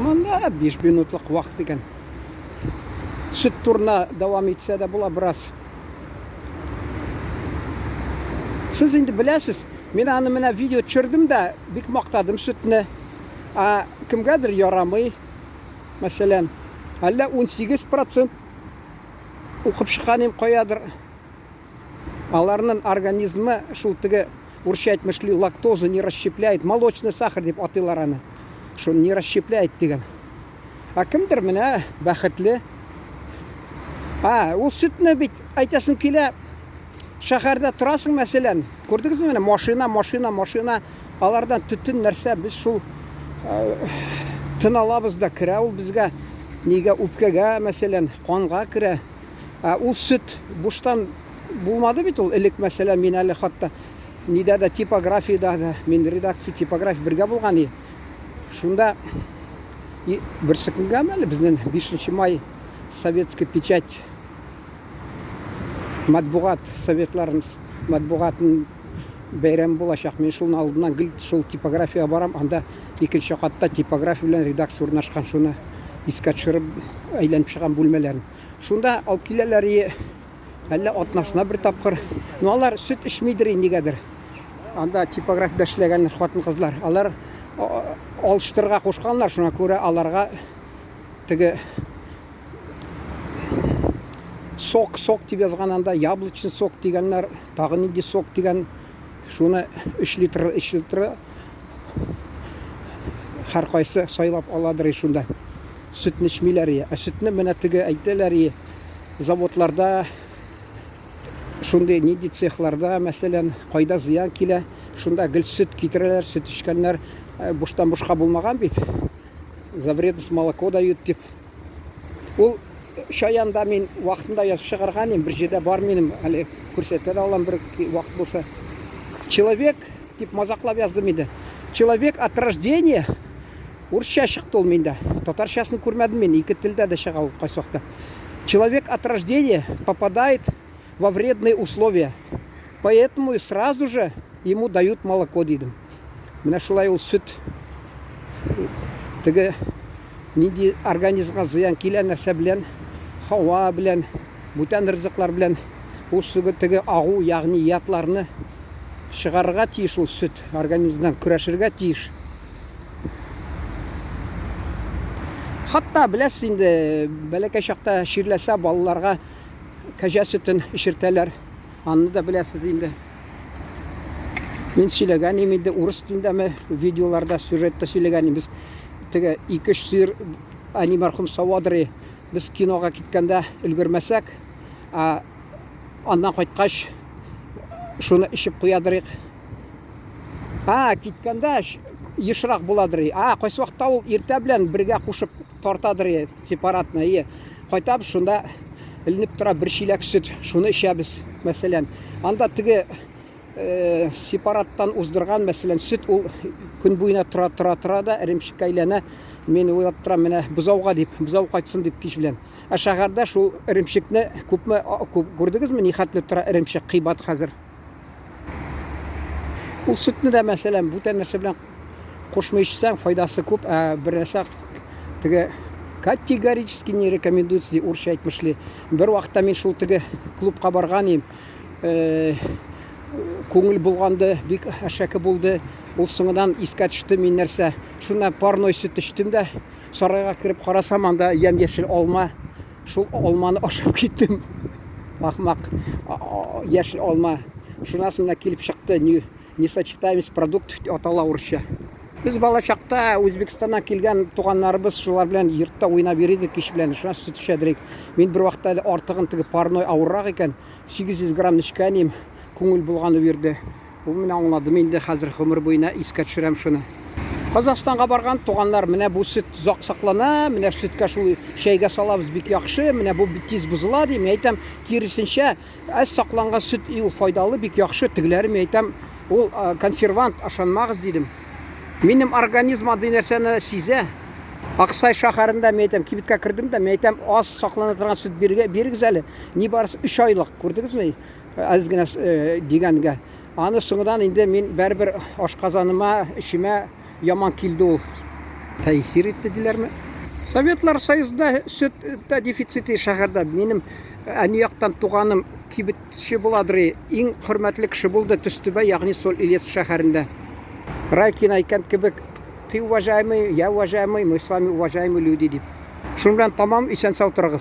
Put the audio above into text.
Монда 5 минутлык вакыт икән. Сөт турына дәвам итсә дә була бераз. Сез инде беләсез, мин аны менә видео төшердем дә, бик мактадым сөтне. Ә кемгәдер ярамый. Мәсәлән, әллә 18% укып чыккан идем каядыр. Аларның организмы шул теге урысча әйтмешли лактозу не расщепляет, молочный сахар дип атыйлар аны. Шул не расщепляет дигән. Ә кемдер менә бәхетле. А, ул сөтне бит әйтәсең килә, шәһәрдә торасың, мәсәлән, күрдегезме менә машина, машина, машина, алардан төтен нәрсә, без шул тын алабыз да керә ул безгә, нигә үпкәгә, мәсәлән, канга керә. Ә ул сөт буштан булмады бит ул. Элек, мәсәлән, мин әле хатта нидә дә типографиядә дә, мин редакция типография бергә булган и. Шунда и берсе көнгәме әле безнең 5 май советская печать матбугат советларын матбугатын бәйрәме булачак. Мин шуның алдыннан гел шул типографиягә барам. Анда икенче катта типография белән редакция урнашкан. Шуны искә төшереп әйләнеп чыгам бүлмәләрен. Шунда алып киләләр и әллә атнасына бер тапкыр. Ну алар сөт эчмидер нигәдер. Анда типографиядә эшләгән хатын-кызлар. Алар алыштырырга кушканнар, шуңа күрә аларга теге сок, сок дип язган анда, яблочный сок дигәннәр, тагы нинди сок дигән, шуны 3 литр, 3 литр һәркайсы сайлап аладыр шунда. Сөтне эчмиләр. Ә сөтне менә теге әйтәләр, заводларда шундый нинди цехларда, мәсәлән, кайда зыян килә, шунда гел сөт китерәләр, сөт эчкәннәр буштан бушка булмаган бит. За вредность молоко дают дип. Ул Чаянда мин вакытында язып чыгарган идем, бер җирдә бар минем, әле күрсәтә дә алам бер вакыт булса. Человек дип мазаклап яздым инде. Человек от рождения урысча чыкты ул миндә. Татарчасын күрмәдем мин, ике телдә дә чыга ул кайсы вакытта. Человек от рождения попадает во вредные условия. Поэтому и сразу же ему дают молоко дидем. Менә шулай ул сөт теге нинди организмга зыян килә нәрсә белән, һава белән, бүтән ризыклар белән ул сөге теге агу, ягъни ядларны чыгарырга тиеш ул сөт, организмнан көрәшергә тиеш. Хатта беләсез инде, бәләкәй чакта чирләсә балаларга кәҗә сөтен эчертәләр. Аны да беләсез инде. Мин сөйләгән идем инде урыс телендәме видеоларда, сюжетта сөйләгән идем. Без теге ике-өч сыер әни мәрхүм савадыр. Без кинога киткәндә өлгермәсәк, ә аннан кайткач шуны эчеп куядырыйк. А, киткәндә ешрак буладыр. А, кайсы вакытта ул иртә белән бергә кушып тартадыр сепаратно. И кайтабыз, шунда эленеп тора бер чиләк сөт. Шуны эчәбез, мәсәлән. Анда теге э, сепараттан уздырган, мәсәлән, сөт ул көн буена тора, тора, тора да эремчеккә әйләнә. Мин уйлап торам, менә бозауга дип, бозау кайтсын дип кич белән. Ә шәһәрдә шул эремчекне күпме күп күрдегезме, нихәтле тора эремчек кыйбат хәзер. Ул сөтне дә, мәсәлән, бүтән нәрсә белән кушмый эчсәң, файдасы күп, ә бер нәрсә теге категорически не рекомендуется, ди урысча әйтмешли. Бер вакытта мин шул теге клубка барган идем. Э, күңел булганды, бик әшәке булды. Ул соңыннан искә төште мин нәрсә. Шуннан парной сөт эчтем дә, сарайга кереп карасам, анда ямь-яшел алма. Шул алманы ашап киттем. Ахмак яшел алма. Шуннан соң менә килеп чыкты. Несочетаемость продуктов атала урысча. Без бала чакта Үзбәкстаннан килгән туганнарыбыз шулар белән йортта уйнап йөри идек кич белән. Шуннан сөт эчә идек. Мин бер вакытта әле артыгын теге парной авыррак икән. 800 грамм эчкән идем. Күңел болганып йөрде. Ул менә аңладым инде, хәзер гомер буена искә төшерәм шуны. Казахстанга барган туганнар, менә бу сөт озак саклана, менә сөткә шул чәйгә салабыз, бик яхшы, менә бу тиз бозыла ди. Мин әйтәм, киресенчә, әз сакланган сөт ул файдалы, бик яхшы. Тегеләре мин әйтәм, ул консервант, ышанмагыз дидем. Минем организм андый нәрсәне сизә. Аксай шәһәрендә мин әйтәм, кибеткә кердем дә, мин әйтәм, аз саклана торган сөт бирегез әле. Нибарысы 3 айлык, күрдегезме? Әз генә дигәнгә. Аны соңынан инде мин бәрбер ашказаныма, эчемә яман килде ул. Тәэсир итте диләрме? Советлар Союзында сөт тә дефициты шәһәрдә. Минем әни яктан туганым кибетче буладыр, иң хөрмәтле кеше булды Төстүбә, ягъни Соль-Илецк шәһәрендә. Райкин әйткән кебек, ты уважаемый, я уважаемый, мы с вами уважаемые люди дип. Шуның белән тамам, исән-сау торыгыз.